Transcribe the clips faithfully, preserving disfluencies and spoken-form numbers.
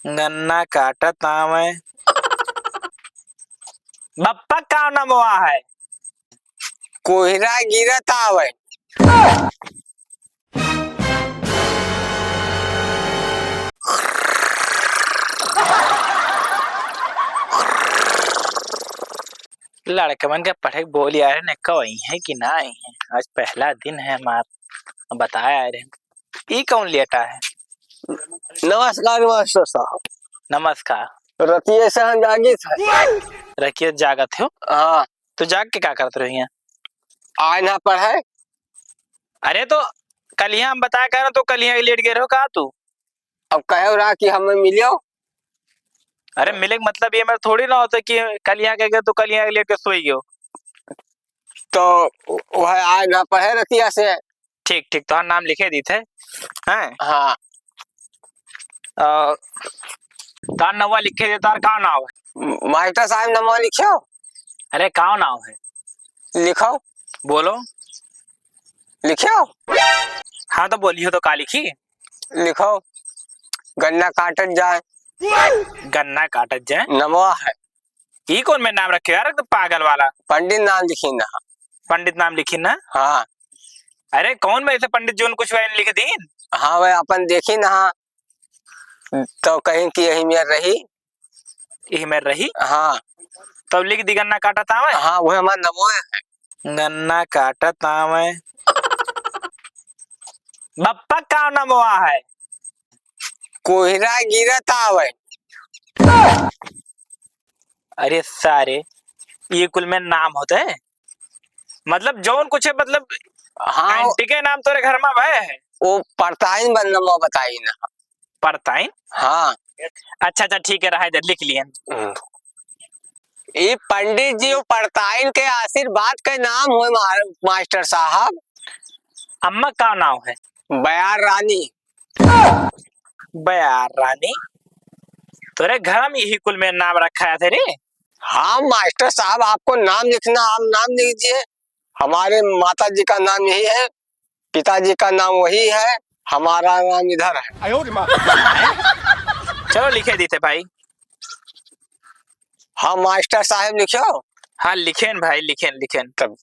गन्ना काटत आवै। बप्पा का नमवा है? कोहरा गिरत आवै। लड़कवन के पढ़े के बोल आए रहे, कब आई है कि ना आई है? आज पहला दिन है हमार, बताए आए रहे। ई कौन लेटा है? नमस्कार मास्टर साहब। नमस्कार। रतिये से हम जागित है। रतिये जागत हो? हाँ। तो जाग के का करत रहो हियाँ? आए ना पढ़े। अरे तो कल यहाँ हम बताया करें तो कल यहाँ लेट गए रहो का तू? अब कहे रहा कि हमें मिलियो। अरे मिले के मतलब ये मेरा थोड़ी ना होता कि कल यहाँ के गए तो कल यहाँ लेट के सोई गयो। तो वह आए ना पढ़े रतिया से। ठीक, ठीक, तोहार नाम लिखे दी थे, हैं? हाँ। अ, तोहार नवा लिखे दे, तोहार का नाव है? म-, मास्टर साहब नमवा लिखियो। अरे, का नाव है? लिखो। बोलो। लिखियो। हाँ, तो बोलियो तो का लिखी? लिखो, गन्ना काटत जाए। गन्ना काटत जाए? नमवा है। ई कौन में नाम रखे यार, एकदम पागल वाला। पंडित नाम लिखी ना। पंडित नाम लिखी ना? हाँ। अरे कौन में ऐसे पंडित जोन कुछ वैन लिख दीन? हाँ भाई, अपन देखी ना, तो कहीं कि यही में रही। यही में रही? हाँ। तब लिख दी गन्ना काटत आवे? हाँ, वो हमार नमो है। गन्ना काटत आवे। बप्पा का नमवा है? कोहरा गिरत आवे। अरे सारे, ये कुल में नाम होते हैं? मतलब जौन कुछ है, मतलब हाँ। आंटी के नाम तोरे घर में भय है? वो परताइन बन नमवा बताई ना। परताइन? हाँ। अच्छा, अच्छा, ठीक है, रहा दे, लिख लियन। हम्म। ई पंडित जी, वो परताइन के आशीर्वाद के नाम होए मा-, मास्टर साहब। अम्मा का नाम है? बयार रानी। बयार रानी? तोरे घर में यही कुल में नाम रखा है तेरे? हाँ मास्टर साहब, आपको नाम लिखना, आप नाम लिख दीजिए। हमारे माता जी का नाम यही है, पिताजी का नाम वही है, हमारा नाम इधर है। आयो रे माँ। चलो लिखे दीते भाई। हाँ मास्टर साहब लिखो। हाँ लिखेन भाई, लिखेन, लिखेन। तब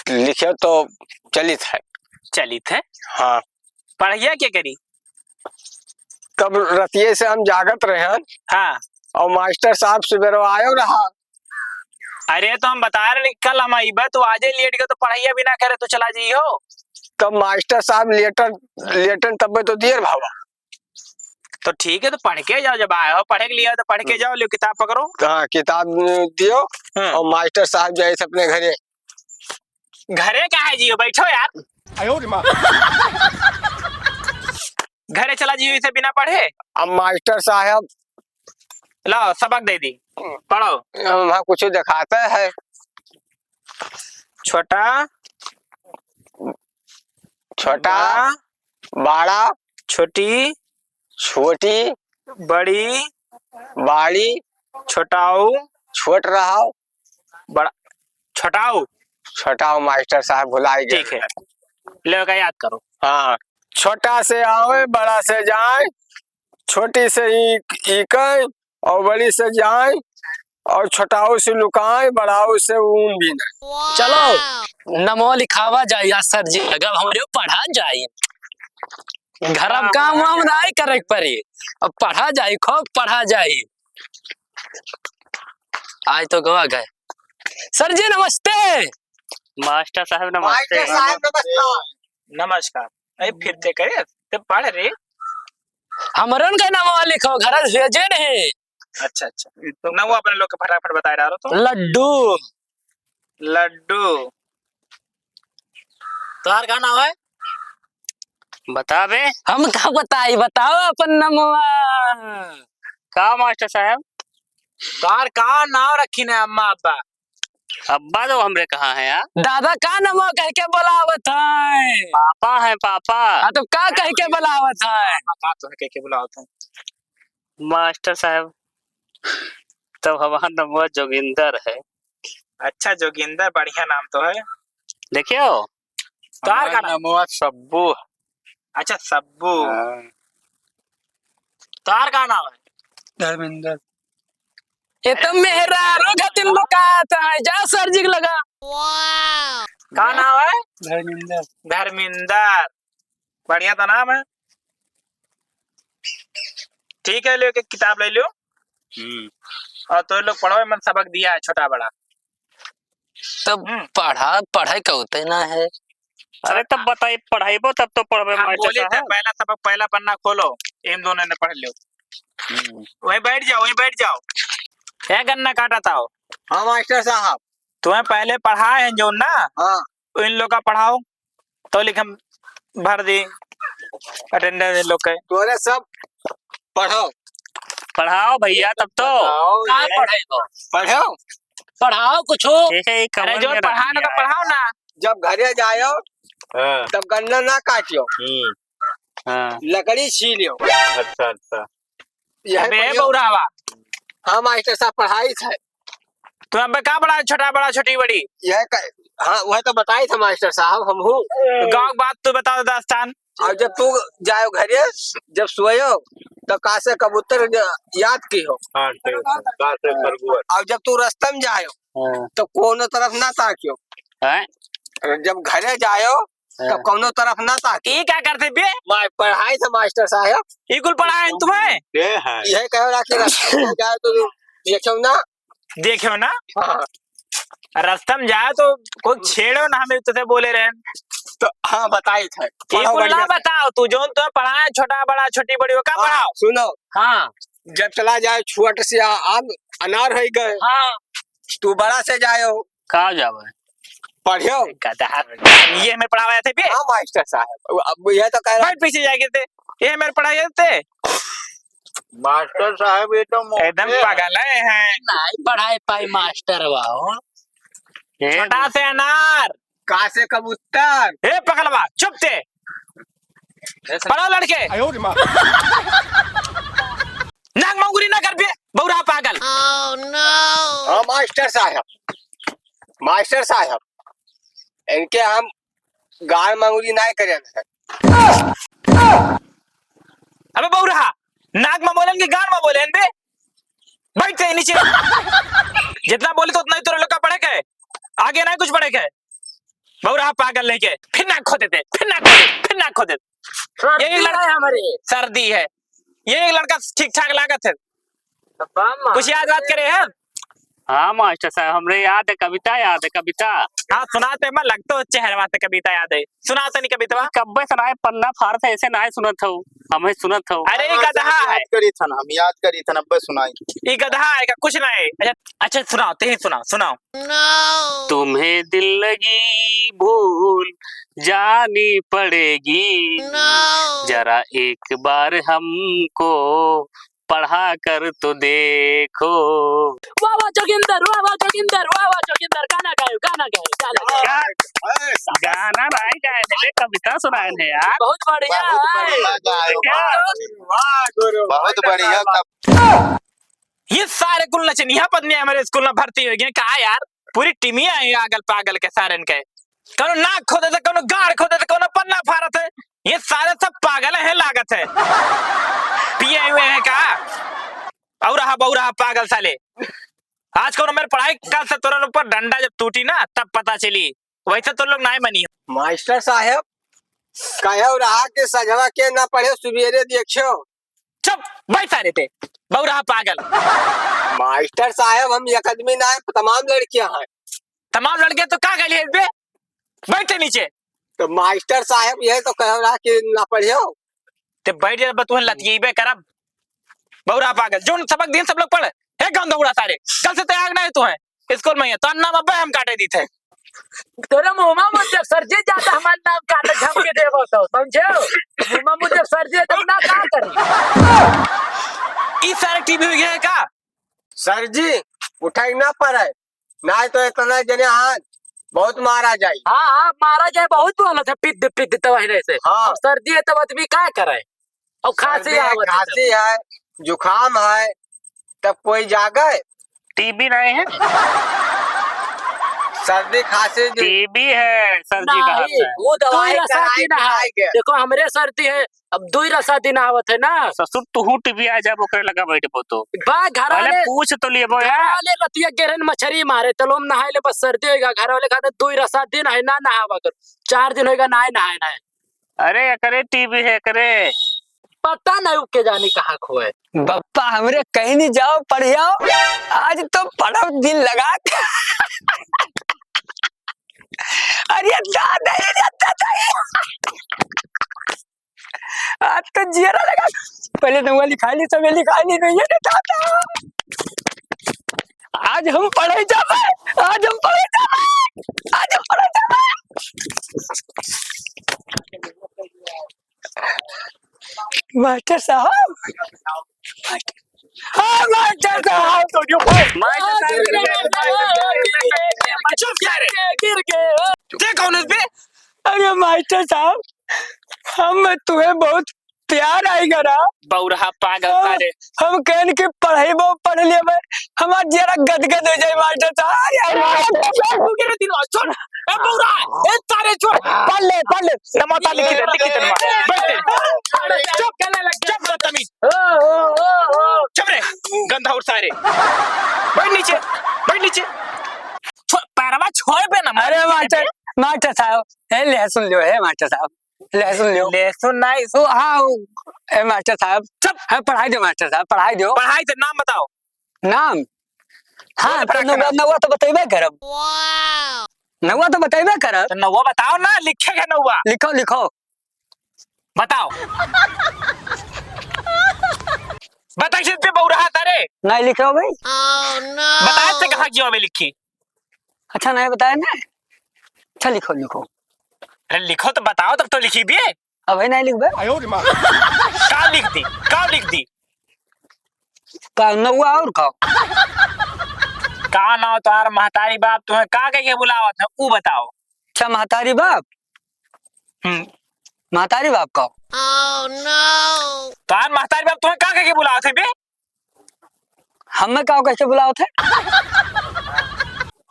लिखो तो चलित है। चलित है? हाँ। पढ़िया क्या करी? तब रतिये से हम जागत रहे हैं। हाँ। और मास्टर साहब सुबेरो आयो रहा। अरे तो हम बता रहे कि कल हम आइबे, तू आजे लेट गए तो पढ़ाई भी ना करे, तू चला जाइयो। तब मास्टर साहब लेटर, लेटन तब तो देर भावा। तो ठीक है, तो पढ़ के जाओ, जब आए हो पढ़े के लिए तो पढ़ के जाओ, लियो किताब पकड़ो। हाँ, किताब दियो। हम्म। और मास्टर साहब जाए अपने घरे। घरे का है जियो, बैठो यार। आयो रे माँ। घरे चला जियो इसे बिना पढ़े। अब मास्टर साहब लाओ, सबक दे दी, पढ़ो। हम कुछ दिखाते हैं। छोटा, छोटा, बड़ा, बड़ा, छोटी, छोटी, बड़ी, बड़ी, छोटाऊ, छोट रहाओ, बड़ा, छोटाऊ। छोटाऊ मास्टर साहब भुलाई गए। ठीक है, ले का याद करो। हाँ, छोटा से आवे, बड़ा से जाए, छोटी से ई, ई कहे, और बड़ी से जाए, और छोटाऊ से लुकाए, बड़ाऊ से ऊन बीने। चलो, नमो लिखावा जाई, आज सर जी, अगर हमरे पढ़ा जाई। घर अब काम वाम नाई करे के पड़ी, अब पढ़ा जाई, खूब पढ़ा जाई। आज तो गवा गए। सर जी, नमस्ते। मास्टर साहब, नमस्ते। मास्टर साहब, नमस्कार। नमस्कार। अरे, फिर ते करे, ते पढ़ रे। हमरन का नाम लिखो, घर से भेजे नहीं। अच्छा, अच्छा। तो ना वो अपने लोग के फटाफट बताए रहा तो। लड्डू। लड्डू। तोहार का नाम है? बता बे। हम का बताई, बताओ अपन नमवा। का मास्टर साहब? तोहार का नाम रखी ने अम्मा अब्बा? अब्बा तो हमरे कहाँ है यार? दादा का नमो कह के बुलावत है? पापा है, पापा। हाँ, तो का कह के बुलावत है? पापा का तो है कह के बुलावत है? मास्टर साहब, तब हमार नमवा जोगिंदर है। अच्छा, जोगिंदर बढ़िया नाम तो है। देखियो, तार का हमार नाम? नमवा सब्बू है। अच्छा, सब्बू। हाँ। तार का नाम है? धर्मेंद्र। ये तो मेहरारू खातिर लुकात है, जा सर जी के लगा। का नाम है? धर्मेंद्र। धर्मेंद्र, बढ़िया तो नाम है। ठीक है, ले के किताब ले लियो। हम्म। और तो लोग पढ़ो, मन सबक दिया है छोटा बड़ा। तब हम्म। पढ़ा, पढ़ाई का होते ना है। अरे तब बताई, पढ़ाइबो तब तो पढ़बे हम मास्टर बोले थे, साहब। पहला सबक, पहला पन्ना खोलो, इन दोनों ने पढ़ लियो। हम्म। वहीं बैठ जाओ, वहीं बैठ जाओ। क्या गन्ना काटा था हो? हाँ मास्टर साहब। तुम्हें पहले पढ़ाए हैं जो ना, हाँ। इन लोग का पढ़ाओ, तो लिख हम भर दी अटेंडेंस इन लोग के। तोरे सब पढ़ो। पढ़ाओ भैया, तब तो। पढ़ाओ का ये। पढ़ाई को? पढ़ो। पढ़ाओ कुछ। ठीक है, ये अरे कमल जो में रख पढ़ाना दिया तो है। पढ़ाओ ना। जब घरे जायो, हाँ। तब गन्ना ना काटियो। हम्म। हाँ। लकड़ी छीलियो। अच्छा, अच्छा। यह अबे पढ़ियो। बौरावा। हाँ मास्टर साहब, पढ़ाई है। तू अबे का बड़ा छोटा, बड़ा छोटी बड़ी? यह क-, हाँ, वह तो बताई था मास्टर साहब, हम हूँ। तो गाँव की बात तू बता दे, दास्तान। और जब तू जायो घरे, जब सोयो, तो का से कबूतर ज-, याद की हो। हाँ, ठीक है। का से खरगोश। और जब तू रास्ता में जायो, हाँ। तो कोनो तरफ ना ताकियो। हैं? जब घरे जायो, हाँ। तब कौनो तरफ ना ताके। ई का करते बे? मा-, पढ़ाई से मास्टर साहब। ई कुल पढ़ाए हैं तुम्हें? ये है। यही कहो ना कि रास्ता में जाए तो देखो ना। देखो ना? हाँ। रास्ता में जाए तो कोई छेड़ो ना, हमें तो से बोले रहे। तो हाँ, बताई था। ई पढ़ो कुल ना बढ़िया से। बताओ, तू जोन तो पढ़ाए, छोटा बड़ा, छोटी बड़ी, वो का हाँ, पढ़ाओ? सुनो। हाँ। जब चला जाए, छोट से आ-, आम, अनार है गए। हाँ। तू बड़ा से जायो। का जावे? पढ़ियो। गधा। ये हमें पढ़ावे थे बे? हाँ, मास्टर साहब। अब, अब यह तो कह रहा बैठ पीछे जाके थे। ये हमें पढ़ाए थे। मास्टर साहब, ये तो मोटे एकदम हैं। पागल है, हैं। नहीं पढ़ाई पाई मास्टर वाओ। ए छोटा से अनार। का से कबूतर। ए पगलवा, चुप थे। पढ़ो लड़के। आयो रे माँ। नाक मंगुरी ना कर बे, बौरा पागल। हाँ, मास्टर साहब, मास्टर साहब, इनके हम गाल मंगुरी ना करें। अबे बौरा, नाक में बोलेन कि गाल में बोलेन बे? बैठ जाए नीचे। जितना बोले तो उतना ही तोरे लोग का पढ़े के, आगे ना कुछ पढ़े के। बौरा पागल नहीं के, फिर नाक खोदे थे, फिर नाक खोदे, फिर नाक खोदे। सर्दी यही लड़का है हमारे। सर्दी है, ये एक लड़का ठीक ठाक लागत है। कुछ याद वाद करे हैं? हाँ मास्टर साहब, हमरे याद है, कविता याद है, कविता। हाँ, सुनाते, मैं लगतो चेहरवा से कविता याद है, सुनाओ तनी कविता। कब्बे सुनाए, पन्ना फाड़ थे, ऐसे नाय सुनत हो, हमें सुनत हो। अरे, हाँ, गदहा है। याद करी थन, हम याद करी थन, अब्बे सुनाई। ई गदहा है का? कुछ ना है। अच्छा, अच्छा, सुनाओ, ते ही सुनाओ, सुनाओ। तुम्हें दिल लगी भूल जानी पड़ेगी, जरा एक बार हमको पढ़ा कर तो देखो। वाह, वाह, जोगिंदर, वाह, वाह, जोगिंदर, वाह, वाह, जोगिंदर, गाना गायो, गाना गायो, गाना गायो। क्या? गाना नहीं गाए थे, कविता सुनाए थे यार। बहुत बढ़िया बहुत है। बढ़िया गायो। क्या? वाह, गुरु, बहुत बढ़िया। ये सारे कुल नचनिया पत्नी हमारे स्कूल में भर्ती हो गए। कहा यार, पूरी टीम ही आई आगल पागल के सारन के। कौनो नाक खोदे थे, कौनो गाड़ खोदे थे, कौनो पन्ना फाड़त है। ये सारे सब पागल हैं लागत है। पिए हुए हैं का? और रहा, बहु रहा पागल साले। आज कौनो मेरे पढ़ाई, कल से तोरा ऊपर डंडा जब टूटी ना, तब पता चली। वैसे तो लोग नाय मनी। मास्टर साहब, कहो रहा कि सजवा के ना पढ़े, सुबेरे देखियो। चुप, बैठ सारे ते। बहु रहा पागल। मास्टर साहब, हम एक आदमी ना है, तमाम लड़कियां हैं। तमाम लड़के तो का गली है बे? बैठे नीचे। तो मास्टर साहब, यह तो कह रहा कि ना पढ़ियो। ते बैठ जा, बस तुम्हें लतियेबे करब। बहु रहा पागल। जोन सबक दिन सब लोग पढ़। हे गंदा उड़ा सारे। कल से तैयार ना है तू है। स्कूल में ही है। तो अन्ना में बे हम काटे दी थे। तोरे मुंह में मुझे सर जी ज्यादा हमार नाम काटे धमकी देबो तो, समझो? मुंह में मुझे सर जी तुम ना का करी। ई सारे टीवी हो गया है का? सर जी, उठाई ना पड़े, ना तो इतना जने हाथ बहुत मारा जाए। हाँ, हाँ, मारा जाए, बहुत बोलत है, पिद्द, पिद्द तो वही से। हाँ। अब सर्दी है, तब आदमी का करे? और खांसी सर्दी है, आवत है, खांसी तब। है, जुकाम है, तब कोई जागे? टीबी नहीं है? सर्दी खांसी जो टीबी है, सर्दी का नहीं, है। वो दवाई दुई रसा कराई दिन है। खाए के। देखो, हमरे सर्दी है, अब दुई रसा दिन आवत है ना। ससुर, तू टीबी आ जाब, ओकरे लगा बैठबो तो। बा, घर पहले वाले, पूछ तो लेबो घर यार। वाले रतिया गेरन मछरी मारे, चलो हम नहाए ले, बस सर्दी होइगा। घर वाले कहते, दुई रसा दिन है ना, नहावा करो। चार दिन होइगा, नहाए, नहाए, नहाए। अरे, एकरे टीबी है, एकरे। पता नहीं उ के जानी कहाँ खोए। बप्पा हमरे कहीं नहीं जाओ, पढ़ियाओ। आज तो पढ़ब दिल लगा के। अरे दादा, ये दादा, दादा। आज तो जियरा लगा। पहले नौवा लिखा ली, सबे लिखा ली, नहीं है दादा। आज हम पढ़े जाबे, आज हम पढ़े जाबे, आज हम पढ़े जाबे। मास्टर साहब, हाँ, मास्टर साहब। मास्टर साहब। चुप, सारे। गिर गए। देख कौन है बे? अरे मास्टर साहब, हम तुम्हें बहुत प्यार आइगा ना। बौरहा पागल हम, सारे। हम कहन के पढ़ाई वो पढ़ लेबे, हमार जरा गदगद हो जाए मास्टर साहब। अरे, अरे, अरे, अरे, छोड़। ए बौरा, ए सारे छोड़। पढ़ ले, पढ़ ले। नमता लिखी दे, लिखी दे नमता। बैठ दे। चुप, चुप बदतमीज। चुप रे, गंधा और सारे। बैठ नीचे, बैठ नीचे। छो-, पैरवा छोड़ बे ना, अरे मार मास्टर, दे। मास्टर साहब, ए, लहसुन लियो, ए, मास्टर साहब, लहसुन लियो। लहसुन नहीं। ओ, हाँ, ओ, ए, मास्टर साहब, चुप। हाँ, पढ़ाई दो, मास्टर साहब, पढ़ाई दो। पढ़ाई दे, नाम बताओ। नाम? हाँ, बोल, तो पढ़ा के नौवा, नाम। नौवा तो बतैबे करब। नौवा तो बतैबे करब। तो नौवा बताओ ना, लिखे के नौवा। लिखो, लिखो। बताओ। बताइए पे बौरहा तारे। नहीं लिखे हो भाई। बताए से कहाँ जियो बे लिखी? अच्छा, नहीं बताया ना। अच्छा, लिखो, लिखो। अरे लिखो तो बताओ, तब तो लिखी बे। अबे नहीं लिखबे। का लिख दी? का लिख दी? का नौवा और का? का नाव तोहार महतारी बाप तुम्हें का कह के बुलावत है, ऊ बताओ। अच्छा, महतारी बाप? हम्म। महतारी बाप का? तोहार महतारी बाप तुम्हें का कह के बुलावत है बे? हमें का कह के बुलावत है?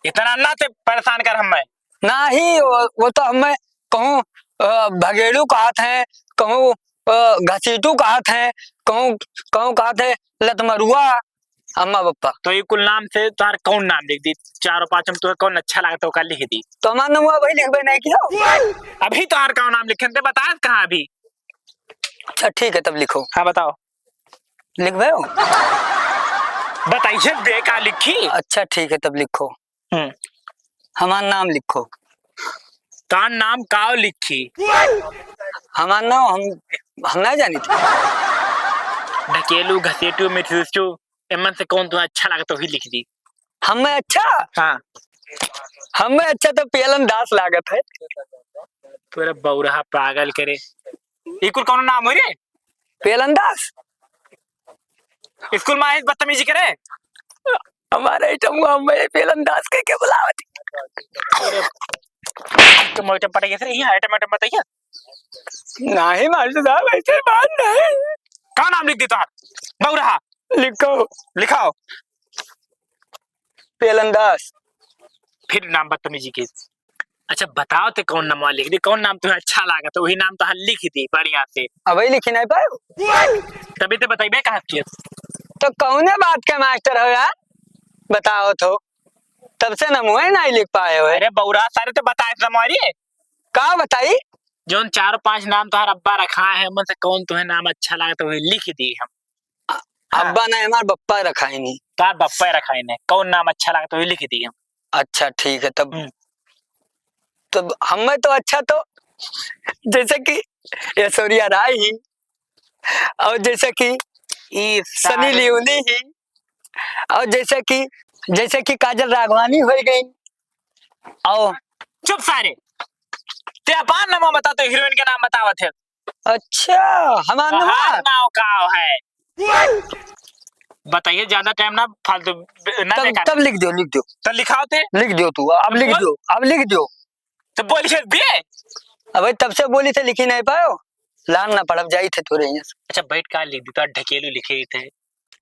इतना ना ते परेशान कर हमें। नाही, वो, वो तो हमें कहूँ, अ, भगेड़ू कहत हैं, कहूँ, अ, घसीटू कहत हैं, कहूँ, कहूँ कहत है लतमरुआ, अम्मा बप्पा। तो ये कुल नाम से तोहार कौन नाम लिख दी? चारों पाँच में तोहे कौन अच्छा लागत है, ओका लिख दी। तो हमार नमवा वही लिखबे नहीं किया। अभी तोहार कौन नाम लिखे थे, बता कहाँ अभी? अच्छा, ठीक है, तब लिखो। हाँ, बताओ। लिखबे हो? बताइए, दे का लिखी? अच्छा, ठीक है, तब लिखो। हम्म। हमार नाम लिखो। तार नाम काव लिखी? हमार नाम हम, हम ना जानी थी। ढकेलू, घसेटू, मिठूसू, एमन से कौन तुम्हें अच्छा लागत, वही लिख दी। हमें अच्छा? हाँ। हमें अच्छा तो पेलन दास लागत है। तोरे बौरहा पागल करे। ई कुल कौनो नाम हो रे? पेलन दास। स्कूल में आए बदतमीजी करे। हमारे आइटम को हम पेलन दास कह के बुलावत। तुम आइटम पटाइए सर, यहाँ आइटम, आइटम बताइए। नहीं मास्टर साहब, ऐसे बात नहीं। का नाम लिख दी तोहार? बौरहा। लिखो। लिखाओ। पेलन दास। फिर नाम बदतमीजी के। अच्छा बताओ ते कौन नाम लिख दी, कौन नाम तुम्हें अच्छा लागत है, वही नाम तो हम लिख दी बढ़िया से। अबे लिखी नहीं पायो। तभी तो बताइबे कहाँ किए। तो कौने बात के मास्टर हो यार, बताओ तो। तब से ना मुँह नहीं लिख पाए हो। अरे बौरा सारे तो बताए तुम्हारी। का बताई? जौन चार पांच नाम तोहार अब्बा रखा है, उनमें से कौन तुम्हें नाम अच्छा लागत है, वही लिख दी हम। अ-, हाँ। अब्बा नहीं, हमार बप्पा रखा है नहीं। तोहार बप्पा रखा है नहीं, कौन नाम अच्छा लागत है, वही लिख दी हम। अच्छा, ठीक है, तब, हम्म। तब हमें तो अच्छा तो जैसे कि ऐश्वर्या राय ही, और जैसे कि ई सनी सारे लियोनी ही, और जैसे कि, जैसे कि काजल राघवानी हो गई, और चुप सारे। ते अपन नाम बता, तो हीरोइन के नाम बतावत है। अच्छा, हमार नाम? तोहार नाम का है? बताइए, ज्यादा टाइम ना फालतू ब-, ना तब, बेकार। तब लिख दो, लिख दो। तो लिखाओ ते। लिख दो तू, अब लिख बोल। दो, अब लिख दो। तो बोलिए बे। अबे तब से बोली थे, लिखी नहीं पायो। लान ना पड़ब जाई थे तोरे यहाँ से। अच्छा बैठ का लिख दी, तो ढकेलू लिखे ही थे।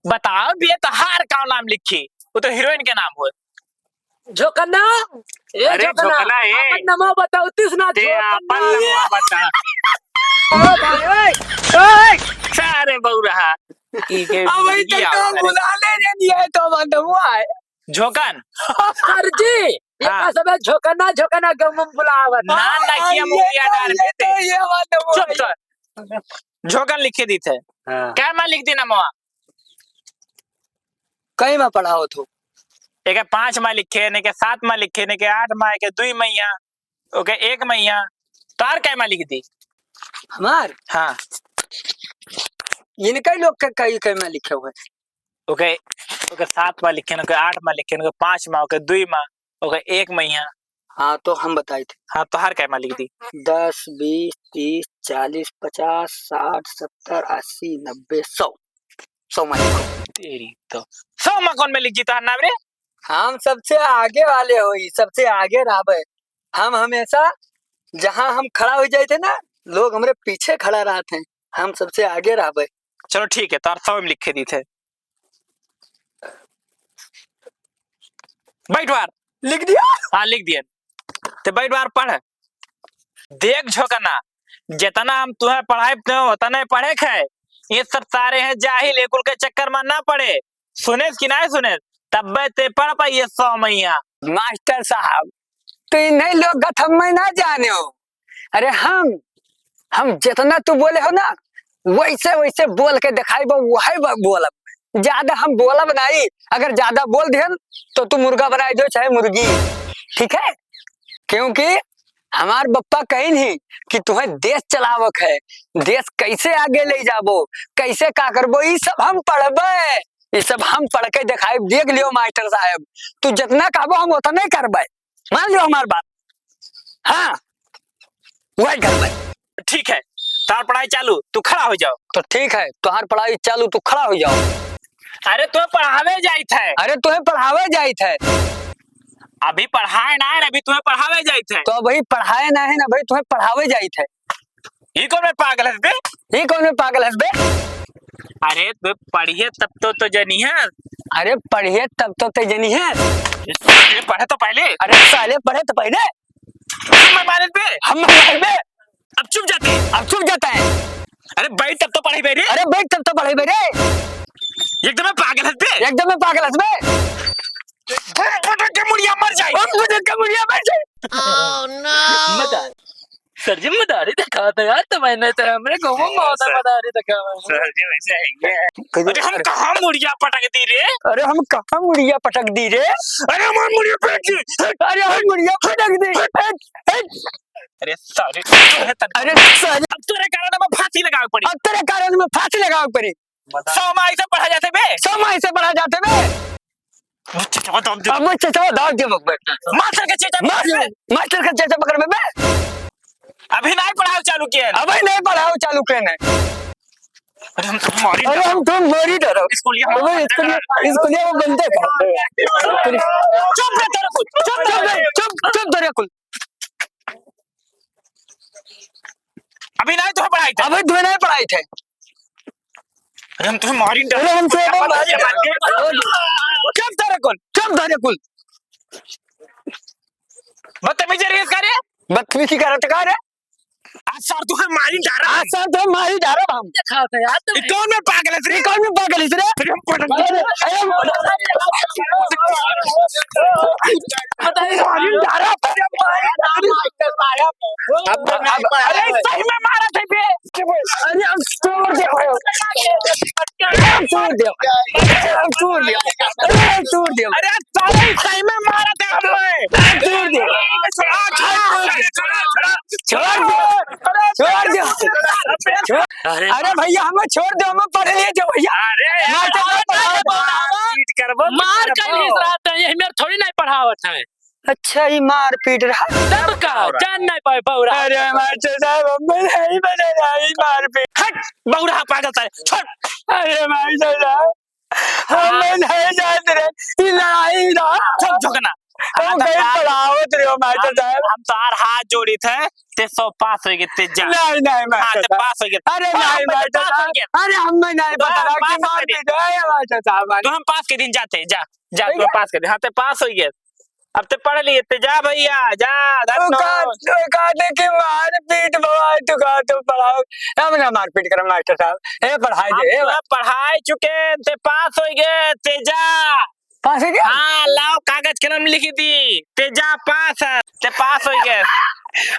बताओ बे, तोहार का नाम लिखी? वो तो हीरोइन के नाम हो। झोकना, ए अरे झोकना, झोकना, ए। आपन नमो बताओ, तीस ना ते झोकना। आपन नमो बता। ओ भाई, ओए, ओए। सारे बौरहा। ई के अब वही तो बुढ़िया काम होता है। बुला ले रे, नहीं है तो बंद हुआ है। झोकन। सर जी, ये हाँ। का सब है? झोकना, झोकना, गम बुलावत। ना, ना, किया ये मुखिया तो, डाल ये देते। तो, ये बंद हुआ चुप है। कर। झोकन लिखे दी थे। हाँ। क्या माँ लिख दी नमवा? कई मा पढ़ावत हो? एके पाँच मा लिखे, ने के सात मा लिखे, ने के आठ मा, एके दुई मइया, ओके एक मइया। तार कै मा लिख दी? हमार? हाँ। इनका लोग के कई कै मा लिखे हुए? ओके, ओके सात मा लिखे, ओके आठ मा लिखे, ओके पाँच मा, ओके दुई मा, ओके एक मइया। हाँ, तो हम बताई थे। हाँ, तोहार कै मा लिख दी? दस, बीस, तीस, चालीस, पचास, साठ, सत्तर, अस्सी, नब्बे, सौ। सौ मा लिखो। तेरी तो। सौ मा कौन में लिख जी तोहार नाम रे? हम सबसे आगे वाले होई, सबसे आगे रहबे। हम हमेशा जहाँ हम खड़ा हो जाए थे ना, लोग हमरे पीछे खड़ा रहत हैं। हम सबसे आगे रहबे। चलो ठीक है, तोहार सौ में लिखे दी थे। बैठ बार। लिख दिया? हाँ, लिख दिया। ते बैठ बार पढ़। देख झोकना, जितना हम तुम्हें पढ़ाई, तुम्हें उतने पढ़े खे। ये सब सारे हैं जाहिल, ये कुल के चक्कर में ना पड़े। सुनेस कि नहीं सुनेस? तब्बे ते पढ़ पाइए सौ मइया। मास्टर साहब, तो इन्हीं लोग गथम्मे ना जाने हो। अरे हम, हम जितना तू बोले हो ना, वैसे, वैसे बोल के दिखाई बा, वही बा-, बोलब। ज्यादा हम बोलब नहीं, अगर ज्यादा बोल दिहन, तो तू मुर्गा बनाई दो, चाहे मुर्गी, ठीक है? क्योंकि हमार बप्पा कही नहीं कि तुम्हें देश चलावक है, देश कैसे आगे ले जाबो, कैसे का करबो, ई सब हम पढ़बे, ई सब हम पढ़ के दिखाई। देख लियो मास्टर साहब, तू जितना कहबो हम उतने करबे। मान लियो हमार बात। हाँ, वही करबे। ठीक है, तार पढ़ाई चालू, तू खड़ा हो जाओ। तो ठीक है, तोहार पढ़ाई चालू, तू खड़ा हो जाओ। अरे, तुम्हें पढ़ावे जाइत है। अरे, तुम्हें पढ़ावे जाइत है। अभी पढ़ाए ना है, अभी तुम्हें पढ़ावे जाइत है। तो अभी पढ़ाए ना है ना, अभी तुम्हें पढ़ावे जाइत है। ई कौन में पागल हस बे? ई कौन में पागल हस बे? अरे, तू पढ़िए तब तो, तो जनिहे। अरे, पढ़िए तब तो ते जनिहे। ये पढ़े तो पहले। अरे, साले, पढ़े तो पहले। मैं मारे बे। हम मारे बे। अब चुप जाते हैं। अब चुप जाता है। अरे, बैठ तब तो पढ़े बे रे। अरे, बैठ तब तो पढ़े बे रे। एकदम में पागल हस बे। एकदम में पागल हस बे। हम पटक के मुड़िया मर जाए। हम पटक के मुड़िया मर जाए। Oh, no। मजा। सर जी, मदारी दिखावत है यार, तो मैंने तो हमरे गाँव में हाँ, होता सर। मदारी दिखावत है। सर जी, वैसे है ये। कभी अरे, हम अरे कहाँ मुड़िया पटक दी रे? अरे, हम कहाँ मुड़िया पटक दी रे? अरे, हमार मुड़िया पटक दी। अरे, हम मुड़िया पटक दी। हट, हट। अरे, सारे, अरे, सारे। अब तोरे कारण में फांसी लगावे पड़ी। अब तोरे कारण में फांसी लगावे पड़ी। सौ माई से पढ़ा जाते बे। सौ माई से पढ़ा जाते बे। चेचवा दाब दे। अब चेचवा दाब दे बे। मास्टर के चेचा मार पकड़ दे। बे। मास्टर के चेचा पकड़ बे। अभी नहीं पढ़ाओ चालू किए हैं। अभी नहीं पढ़ाओ चालू किए हैं। अरे हम तो मारी अरे डरो। हम तो मारी डरो। स्कूलिया में अबे बंद स्कूलिया, कर। स्कूलिया में बंद कर। चुप रह तेरे कुल। चुप, चुप, चुप, चुप तेरे कुल। अभी नहीं तो पढ़ाई थे। अभी तो नहीं पढ़ाई थे। अरे हम तुम्हें मारी डरो। अरे हम तो अबे मारी डरो। चुप तेरे कुल, चुप तेरे कुल। बदतमीजी रे करे। बदतमीजी करत का रे? आज सर तुम्हें मारी डारा। आज सर तुम्हें मारी डारा हम। देखा था यार तुमने। ये कौन में पागल है रे? ये कौन में पागल है रे? अरे हम पटक अरे, अरे, बताइए। मारी डारा। अब, अब, अरे सही में मारा थे बे। अरे हम छोड़ दे भाई। अरे हम छोड़ दे। अरे हम छोड़ दे। अरे हम छोड़ दे। अरे साले सही में मारा थे हम लोग। अरे छोड़ दे। छोड़ दे। छोड़ दे। छोड़ दे। छोड़। अरे अरे भैया, हमें छोड़ दो, हमें पढ़ लिए जो भैया। अरे मास्टर साहब पढ़ाओ। मारपीट करबो, मार करबो। कहीं नहीं रहता है, यही मेरे थोड़ी नहीं पढ़ावत है। अच्छा, ये मारपीट रहा। तब का? जान नहीं पाए बौरा। अरे मास्टर साहब, हम नहीं बने रहा, ये मारपीट। हट, बौरा पागल साले, छोड़। अरे मास्टर साहब, हम हाँ। नहीं जात रहे, ये लड़ाई रहा। चुप झोंकना। हम हाँ, तो कहीं यार, पढ़ावत रहे हो मास्टर हम, साहब। हम तो यार हाथ जोड़ी थे, ते सौ पास हो गए, ते जा। नहीं, नहीं हाँ, मास्टर ते साहब। पास हो गए। अरे हाँ, नहीं हम तो मास्टर पास हो साहब। गए। अरे हम नहीं तो पता हम रहा कि पास हो गए। मारपीट है मास्टर साहब। तो हम पास के दिन जाते, जा, जा, ठीक तू है। पास के दिन। हाँ, ते पास हो गए। अब ते पढ़ लिए, ते जा भइया, जा, धन तू का, हो। तू का दे के मारपीट भवा, तू का तो पढ़ाओ। अब ना मारपीट कर मास्टर साहब। ए, पढ़ाई दे, हम ए, तो पढ़ाई चुके, ते पास होइ गए, ते जा। पास होइ गए? हाँ, लाओ कागज कलम लिखि दी, ते जा पास है, ते पास होइ गए।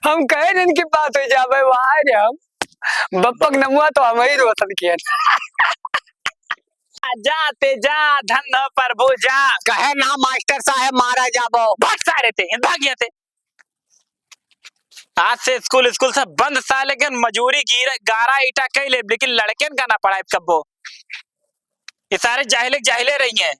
हम कहे दिन के पास होइ जाबे, वाह रे हम। बप्पक नमुआ तो हम ही रोशन किए। जा ते जा, धन हो प्रभु जा। कहे ना मास्टर साहेब मारा जाबो। भाग सारे ते, भाग यहाँ से। आज से स्कूल, स्कूल सब बंद साले के, मजूरी गिर-, गारा ईटा कई लेब, लेकिन लड़कन का ना पढ़ाई कब्बो। ये सारे जाहिले, जाहिले रही हैं।